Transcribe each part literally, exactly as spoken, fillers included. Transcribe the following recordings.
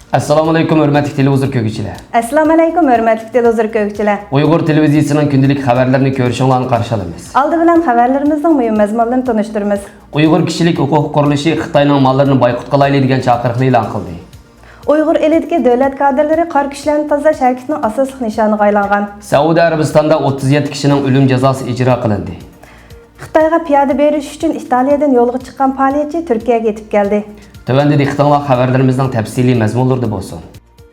ئەسسالامۇئەلەيكۇم، ھۆرمەتلىك تېلېۋىزور كۆرگۈچىلەر. ئەسسالامۇئەلەيكۇم، ھۆرمەتلىك تېلېۋىزور كۆرگۈچىلەر. ئۇيغۇر تېلېۋىزىيىسىنىڭ كۈندىلىك خەۋەرلىرىنى كۆرۈشۈڭلارنى قارشى ئالىمىز. ئالدى بىلەن خەۋەرلىرىمىزنىڭ مۇھىم مەزمۇنلىرىنى تونۇشتۇرىمىز. ئۇيغۇر كىشىلىك ھوقۇق قۇرۇلۇشى خىتاينىڭ ماللىرىنى بايقۇت قىلايلى دېگەن چاقىرىقنى ئېلان قىلدى. ئۇيغۇر ئېلىدىكى دۆلەت كادىرلىرى قارا كۈچلەرنى تازىلاش ھەرىكىتىنىڭ ئاساسلىق نىشانىغا ئايلانغان. سەئۇدى ئەرەبىستاندا ئوتتۇز يەتتە كىشىنىڭ ئۆلۈم جازاسى ئىجرا قىلىندى. خىتايغا پىيادە بېرىش ئۈچۈن ئىتالىيەدىن يولغا چىققان پائالىيەتچى تۈركىيەگە يېتىپ كەلدى. تۆۋەندە دىققىتىڭلار خەۋەرلىرىمىزنىڭ تەپسىلىي مەزمۇنلىرىدا بولسۇن.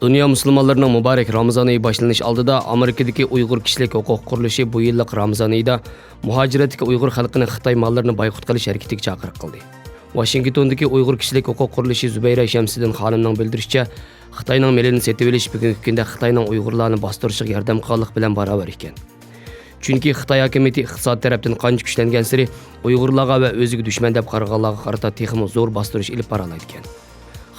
دۇنيا مۇسۇلمانلىرىنىڭ مۇبارەك رامىزان ئېيى باشلىنىش ئالدىدا ئامېرىكىدىكى ئۇيغۇر كىشىلىك ھوقۇق قۇرۇلۇشى بۇ يىللىق رامىزان ئېيىدا مۇھاجىرەتتىكى ئۇيغۇر خەلقىنى خىتاي ماللىرىنى بايقۇت قىلىش ھەرىكىتىگە چاقىرىق قىلدى. ۋاشىنگتوندىكى ئۇيغۇر كىشىلىك ھوقۇق قۇرۇلۇشى زۇبەيرە شەمسىدىن خانىمنىڭ بىلدۈرۈشىچە، خىتاينىڭ مېلىنى سېتىۋېلىش بۈگۈنكى كۈندە خىتاينىڭ ئۇيغۇرلارنى باستۇرۇشىغا ياردەم قىلغانلىق بىلەن باراۋەر ئىكەن. چۈنكى خىتاي ھاكىمىيىتى ئىقتىساد تەرەپتىن قانچە كۈچلەنگەنسېرى، ئۇيغۇرلارغا ۋە ئۆزىگە دۈشمەن دەپ قارىغانلارغا قارىتا تېخىمۇ زور باستۇرۇش ئېلىپ بارالايدىكەن.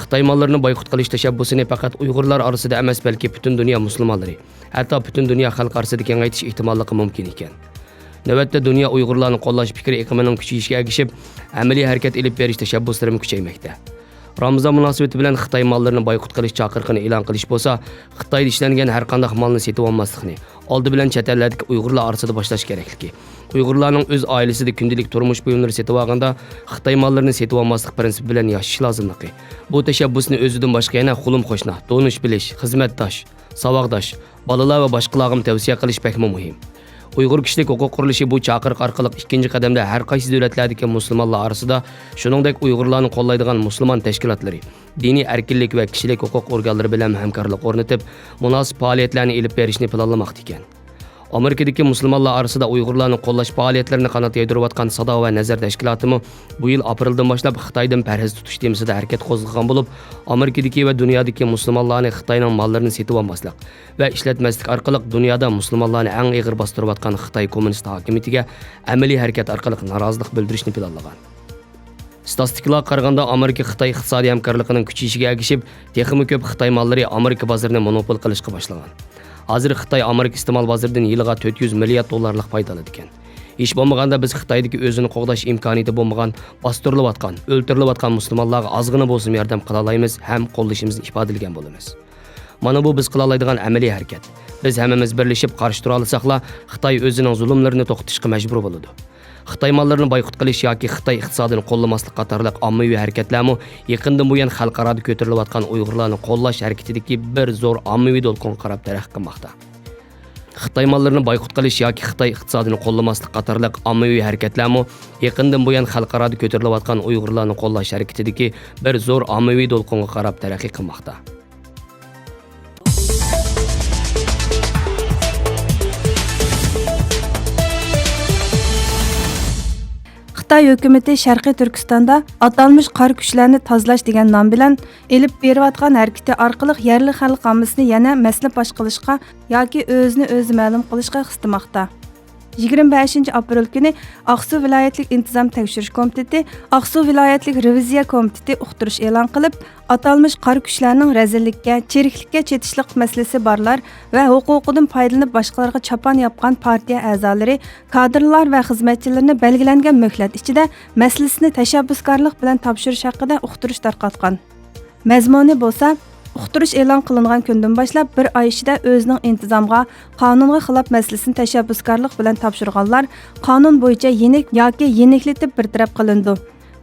خىتاي ماللىرىنى بايقۇت قىلىش تەشەببۇسىنى پەقەت ئۇيغۇرلار ئارىسىدا ئەمەس، بەلكى پۈتۈن دۇنيا مۇسۇلمانلىرى، ھەتتا پۈتۈن دۇنيا خەلقى ئارىسىدا كېڭەيتىش ئېھتىماللىقى مۇمكىن ئىكەن. نۆۋەتتە دۇنيا ئۇيغۇرلارنى قوللاش پىكرى ئېقىمىنىڭ كۈچىيىشىگە ئەگىشىپ، ئەمەلىي ھەرىكەت ئېلىپ بېرىش تەشەببۇسلىرىمۇ كۈچەيمەكتە. رامىزان مۇناسىۋىتى بىلەن خىتاي ماللىرىنى بايقۇت قىلىش چاقىرىقىنى ئېلان قىلىش بولسا، خىتايدا ئىشلەنگەن ھەرقانداق مالنى سېتىۋالماسلىقنى، ئالدى بىلەن چەت ئەللەردىكى ئۇيغۇرلار ئارىسىدا باشلاش كېرەكلىكى، ئۇيغۇرلارنىڭ ئۆز ئائىلىسىدە كۈندىلىك تۇرمۇش بۇيۇملىرى سېتىۋالغاندا خىتاي ماللىرىنى سېتىۋالماسلىق پىرىنسىپى بىلەن ياشىشى لازىملىقى، بۇ تەشەببۇسنى ئۆزىدىن باشقا يەنە قولۇم قوشنا، تونۇش بىلىش، خىزمەتداش، ساۋاقداش، بالىلار ۋە باشقىلارغىمۇ تەۋسىيە قىلىش بەكمۇ مۇھىم. ئۇيغۇر كىشىلىك ھوقۇق قۇرۇلۇشى بۇ چاقىرىق ئارقىلىق ئىككىنچى قەدەمدە ھەر قايسى دۆلەتلەردىكى مۇسۇلمانلار ئارىسىدا، شۇنىڭدەك ئۇيغۇرلارنى قوللايدىغان مۇسۇلمان تەشكىلاتلىرى، دىنىي ئەركىنلىك ۋە كىشىلىك ھوقۇق ئورگانلىرى بىلەنمۇ ھەمكارلىق ئورنىتىپ، مۇناسىپ پائالىيەتلەرنى ئېلىپ بېرىشنى پىلانلىماقتا ئىكەن. ئامېرىكىدىكى مۇسۇلمانلار ئارىسىدا ئۇيغۇرلارنى قوللاش پائالىيەتلىرىنى قانات يايدۇرۇۋاتقان سادا ۋە نەزەر تەشكىلاتىمۇ بۇ يىل ئاپرېلدىن باشلاپ خىتايدىن پەرھىز تۇتۇش تېمىسىدا ھەرىكەت قوزغىغان بولۇپ، ئامېرىكىدىكى ۋە دۇنيادىكى مۇسۇلمانلارنى خىتاينىڭ ماللىرىنى سېتىۋالماسلىق ۋە ئىشلەتمەسلىك ئارقىلىق دۇنيادا مۇسۇلمانلارنى ئەڭ ئېغىر باستۇرۇۋاتقان خىتاي كوممۇنىست ھاكىمىيىتىگە ئەمەلىي ھەرىكەت ئارقىلىق نارازىلىق بىلدۈرۈشنى پىلانلىغان. ئىستاتىستىكىلارغا قارىغاندا، ئامېرىكا-خىتاي ئىقتىسادىي ھەمكارلىقىنىڭ كۈچىيىشىگە ئەگىشىپ، تېخىمۇ كۆپ خىتاي ماللىرى ئامېرىكا بازىرىنى مونوپول قىلىشقا باشلىغان. ھازىر خىتاي ئامېرىكا ئىستېمال بازىرىدىن يىلىغا تۆت يۈز مىليارد دوللارلىق پايدا ئالىدىكەن. ھېچ بولمىغاندا بىز خىتايدىكى ئۆزىنى قوغداش ئىمكانىيىتى بولمىغان، باستۇرۇلۇۋاتقان، ئۆلتۈرۈلۈۋاتقان مۇسۇلمانلارغا ئازغىنە بولسىمۇ ياردەم قىلالايمىز ھەم قوللىشىمىزنى ئىپادىلىگەن بولىمىز. مانا بۇ بىز قىلالايدىغان ئەمەلىي ھەرىكەت. بىز ھەممىمىز بىرلىشىپ قارشى تۇرالىساقلا، خىتاي ئۆزىنىڭ زۇلۇملىرىنى توختىتىشقا مەجبۇر بولىدۇ. خىتاي ماللىرىنى بايقۇت قىلىش ياكى خىتاي ئىقتىسادىنى قوللىماسلىق قاتارلىق ئاممىۋى ھەرىكەتلەرمۇ يېقىندىن بۇيان خەلقئارادا كۆتۈرۈلۈۋاتقان ئۇيغۇرلارنى قوللاش ھەرىكىتىدىكى بىر زور ئاممىۋى دولقۇنغا قاراپ تەرەققىي قىلماقتا. خىتاي ماللىرىنى بايقۇت قىلىش ياكى خىتاي ئىقتىسادىنى قوللىماسلىق قاتارلىق ئاممىۋى ھەرىكەتلەرمۇ يېقىندىن بۇيان خەلقئارادا كۆتۈرۈلۈۋاتقان ئۇيغۇرلارنى قوللاش ھەرىكىتىدىكى بىر زور ئاممىۋى دولقۇنغا قاراپ تەرەققىي قىلماقتا. خىتاي ھۆكۈمىتى شەرقىي تۈركىستاندا ئاتالمىش قارا كۈچلەرنى تازىلاش دېگەن نام بىلەن ئېلىپ بېرىۋاتقان ھەرىكىتى ئارقىلىق يەرلىك خەلق ئاممىسىنى يەنە مەسىلە پاش قىلىشقا ياكى ئۆزىنى ئۆزى مەلۇم قىلىشقا قىستىماقتا. يىگىرمە بەشىنچى ئاپرېل كۈنى ئاقسۇ ۋىلايەتلىك ئىنتىزام تەكشۈرۈش كومىتېتى، ئاقسۇ ۋىلايەتلىك رېۋىزىيە كومىتېتى ئۇقتۇرۇش ئېلان قىلىپ، ئاتالمىش قارا كۈچلەرنىڭ رەزىللىككە، چىرىكلىككە چېتىشلىق مەسىلىسى بارلار ۋە ھوقۇقىدىن پايدىلىنىپ باشقىلارغا چاپان ياپقان پارتىيە ئەزالىرى، كادىرلار ۋە خىزمەتچىلىرىنى بەلگىلەنگەن مۆھلەت ئىچىدە مەسىلىسىنى تەشەببۇسكارلىق بىلەن تاپشۇرۇش ھەققىدە ئۇقتۇرۇش تارقاتقان. مەزمۇنى بولسا، ئۇقتۇرۇش ئېلان قىلىنغان كۈندىن باشلاپ بىر ئاي ئىچىدە ئۆزىنىڭ ئىنتىزامغا، قانۇنغا خىلاپ مەسىلىسىنى تەشەببۇسكارلىق بىلەن تاپشۇرغانلار قانۇن بويىچە يېنىك ياكى يېنىكلىتىپ بىر تەرەپ قىلىنىدۇ.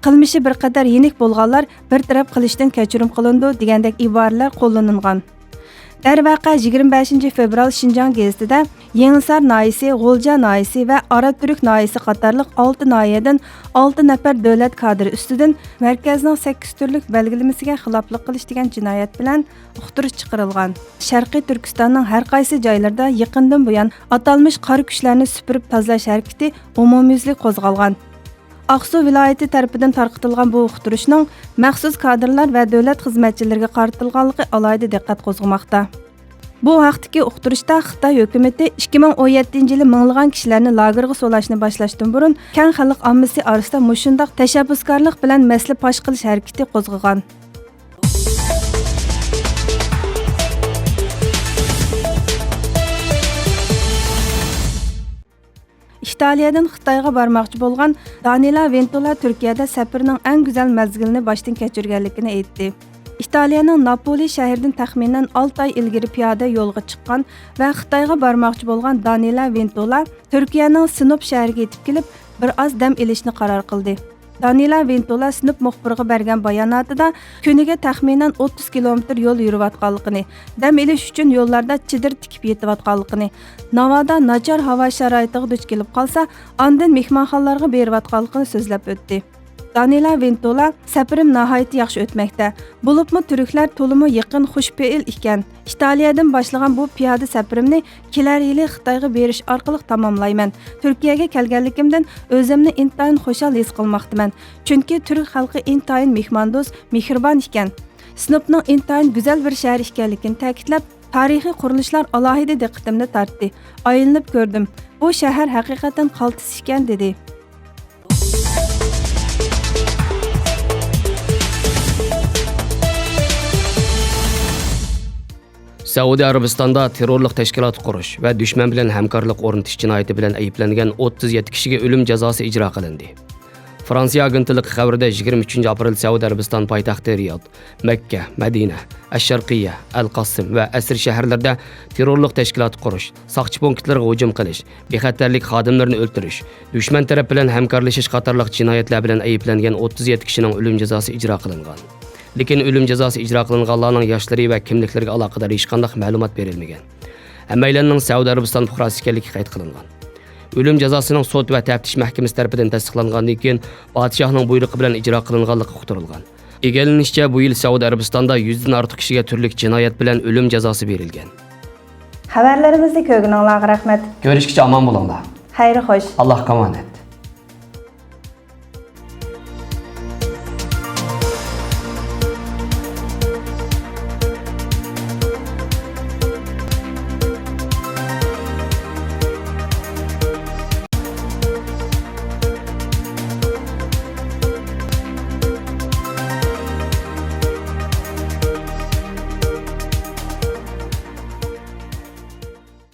قىلمىشى بىر قەدەر يېنىك بولغانلار بىر تەرەپ قىلىشتىن كەچۈرۈم قىلىنىدۇ دېگەندەك ئىبارىلەر قوللىنىلغان. دەرۋەقە، يىگىرمە بەشىنچى فېۋرال شىنجاڭ گېزىتىدە يېڭىسار ناھىيەسى، غۇلجا ناھىيەسى ۋە ئاراتۈرك ناھىيەسى قاتارلىق ئالتە ناھىيەدىن ئالتە نەپەر دۆلەت كادىرى ئۈستىدىن مەركەزنىڭ سەككىز تۈرلۈك بەلگىلىمىسىگە خىلاپلىق قىلىش دېگەن جىنايەت بىلەن ئۇقتۇرۇش چىقىرىلغان. شەرقىي تۈركىستاننىڭ ھەر قايسى جايلىرىدا يېقىندىن بۇيان ئاتالمىش قارا كۈچلەرنى سۈپۈرۈپ تازىلاش ھەرىكىتى ئومۇميۈزلۈك قوزغالغان. ئاقسۇ ۋىلايىتى تەرىپىدىن تارقىتىلغان بۇ ئۇقتۇرۇشنىڭ مەخسۇس كادىرلار ۋە دۆلەت خىزمەتچىلىرىگە قارىتىلغانلىقى ئالاھىدە دىققەت قوزغىماقتا. بۇ ھەقتىكى ئۇقتۇرۇشتا خىتاي ھۆكۈمىتى ئىككى مىڭ ئون يەتتىنچى يىلى مىڭلىغان كىشىلەرنى لاگېرغا سولاشنى باشلاشتىن بۇرۇن، كەڭ خەلق ئاممىسى ئارىسىدا مۇشۇنداق تەشەببۇسكارلىق بىلەن مەسىلە پاش قىلىش ھەرىكىتى قوزغىغان. ئىتالىيەدىن خىتايغا بارماقچى بولغان دانىلا ۋېنتولا تۈركىيەدە سەپىرىنىڭ ئەڭ گۈزەل مەزگىلىنى باشتىن كەچۈرگەنلىكىنى ئېيتتى. ئىتالىيەنىڭ ناپولى شەھىرىدىن تەخمىنەن ئالتە ئاي ئىلگىرى پىيادە يولغا چىققان ۋە خىتايغا بارماقچى بولغان دانىلا ۋېنتولا تۈركىيەنىڭ سىنوپ شەھىرىگە يېتىپ كېلىپ، بىر ئاز دەم ئېلىشنى قارار قىلدى. دانىلا ۋېنتولا سىنوپ مۇخبىرىغا بەرگەن باياناتىدا كۈنىگە تەخمىنەن ئوتتۇز كىلومېتىر يول يۈرۈۋاتقانلىقىنى، دەم ئېلىش ئۈچۈن يوللاردا چېدىر تىكىپ يېتىۋاتقانلىقىنى، ناۋادا ناچار ھاۋا شارائىتىغا دۇچ كېلىپ قالسا، ئاندىن مېھمانخانىلارغا بېرىۋاتقانلىقىنى سۆزلەپ ئۆتتى. دانىلا ۋېنتولا، سەپىرىم ناھايىتى ياخشى ئۆتمەكتە. بولۇپمۇ تۈركلەر تولىمۇ يېقىن، خۇشپېئىل ئىكەن. ئىتالىيەدىن باشلىغان بۇ پىيادە سەپىرىمنى كېلەر يىلى خىتايغا بېرىش ئارقىلىق تاماملايمەن. تۈركىيەگە كەلگەنلىكىمدىن ئۆزۈمنى ئىنتايىن خۇشال ھېس قىلماقتىمەن. چۈنكى تۈرك خەلقى ئىنتايىن مېھماندوست، مېھرىبان ئىكەن. سىنوپنىڭ ئىنتايىن گۈزەل بىر شەھەر ئىكەنلىكىنى تەكىتلەپ، تارىخىي قۇرۇلۇشلار ئالاھىدە دىققىتىمنى تارتتى. ئايلىنىپ كۆردۈم. بۇ شەھەر ھەقىقەتەن قالتىس ئىكەن، دېدى. سەئۇدى ئەرەبىستاندا تېررورلۇق تەشكىلات قۇرۇش ۋە دۈشمەن بىلەن ھەمكارلىق ئورنىتىش جىنايىتى بىلەن ئەيىبلەنگەن ئوتتۇز يەتتە كىشىگە ئۆلۈم جازاسى ئىجرا قىلىندى. فرانسىيە ئاگېنتلىقى خەۋىرىدە، يىگىرمە ئۈچىنچى ئاپرېل سەئۇدى ئەرەبىستان پايتەختى رىياد، مەككە، مەدىنە، ئەششەرقىيە، ئەل قاسىم ۋە ئەسىر شەھەرلىرىدە تېررورلۇق تەشكىلاتى قۇرۇش، ساقچى پونكىتلىرىغا ھۇجۇم قىلىش، بىخەتەرلىك خادىملىرىنى ئۆلتۈرۈش، دۈشمەن تەرەپ بىلەن ھەمكارلىشىش قاتارلىق جىنايەتلەر بىلەن ئەيىبلەنگەن ئوتتۇز يەتتە كىشىنىڭ ئۆلۈم جازاسى ئىجرا قىلىنغان. لېكىن ئۆلۈم جازاسى ئىجرا قىلىنغانلارنىڭ ياشلىرى ۋە كىملىكلىرىگە ئالاقىدار ھېچقانداق مەلۇمات بېرىلمىگەن. ھەممەيلەننىڭ سەئۇدى ئەرەبىستان پۇقراسى ئىكەنلىكى قەيت قىلىنغان. ئۆلۈم جازاسىنىڭ سوت ۋە تەپتىش مەھكىمىسى تەرىپىدىن تەستىقلانغاندىن كېيىن، پادىشاھنىڭ بۇيرۇقى بىلەن ئىجرا قىلىنغانلىقى ئۇقتۇرۇلغان. ئىگىلىنىشىچە، بۇ يىل سەئۇدى ئەرەبىستاندا يۈزدىن ئارتۇق كىشىگە تۈرلۈك جىنايەت بىلەن ئۆلۈم جازاسى بېرىلگەن. خەۋەرلىرىمىزنى كۆرگىنىڭلارغا رەھمەت. كۆرۈشكىچە ئامان بولۇڭلار. خەير خوش. ئاللاھقا ئامانەت.